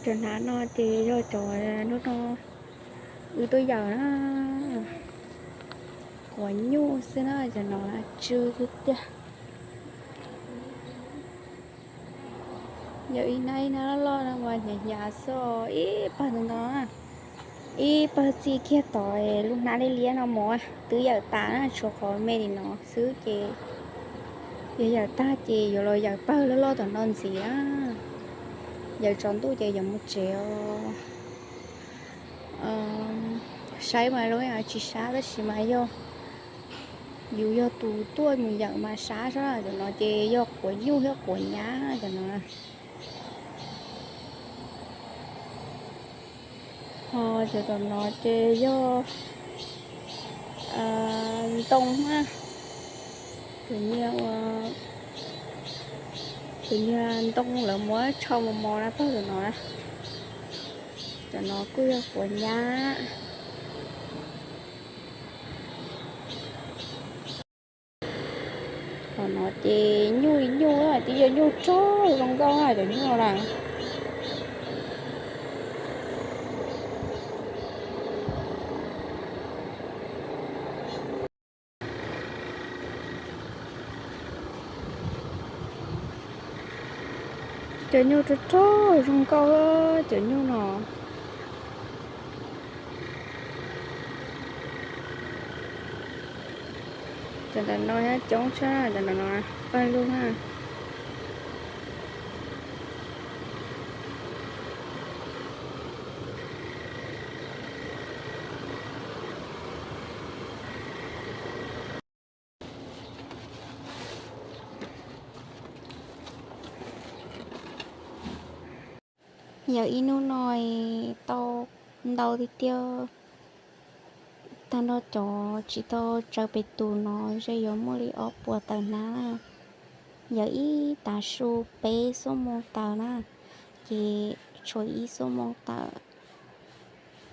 Cov hnav no ces yog cov hnub no wb tuaj yawm na, quav nyuj xwb na, cov no tsw tiag tiag. Yog ib hnab ib hnab loj loj no mas hnyav hnyav xwb, ib pawg ntau ntau na, ib pawg txij kiag tod lub hnab liab liab no mus twb yawm tas na, tshuav qhov me li no xwb ces yog yawm tag ces yuav los yawm pawg loj loj tom no ntxiv na. Yawm tsaus ntuj ces yuav mus tsev os. Saib mas lub tsis sab tab sis mas yog yus yog tus tuaj mus yawm mas sab sab. Cov no ces yog quav nyuj thiab quav nyab cov no. Ho cov tom no ces yog ntoo na, cov niag ua, cov niag ntoo lawv muab tsho mos mos na pog tom no na. Cov no kuj yog quav nyab. Tom no ces nyuj li nyuj, twb yog nyuj rog zoo nkauj na cov nyuj no na. Cov nyuj rog rog zoo nkauj, cov nyuj no. Cov ntawm no nyob coob tshaj, cov ntawm no pawg lug na. Yawm ib hnub no tau ntau tiag tiag. Tag nrho cov tsis tau tsaws pem tus no ze yuav muaj li ob puas tawm hnab na. Yawm ib tav su peb xuab moos tawm na, ces tshuav ib xuab moos tawm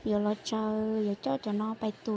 yuav los tsaws, yuav coj cov no pem tus.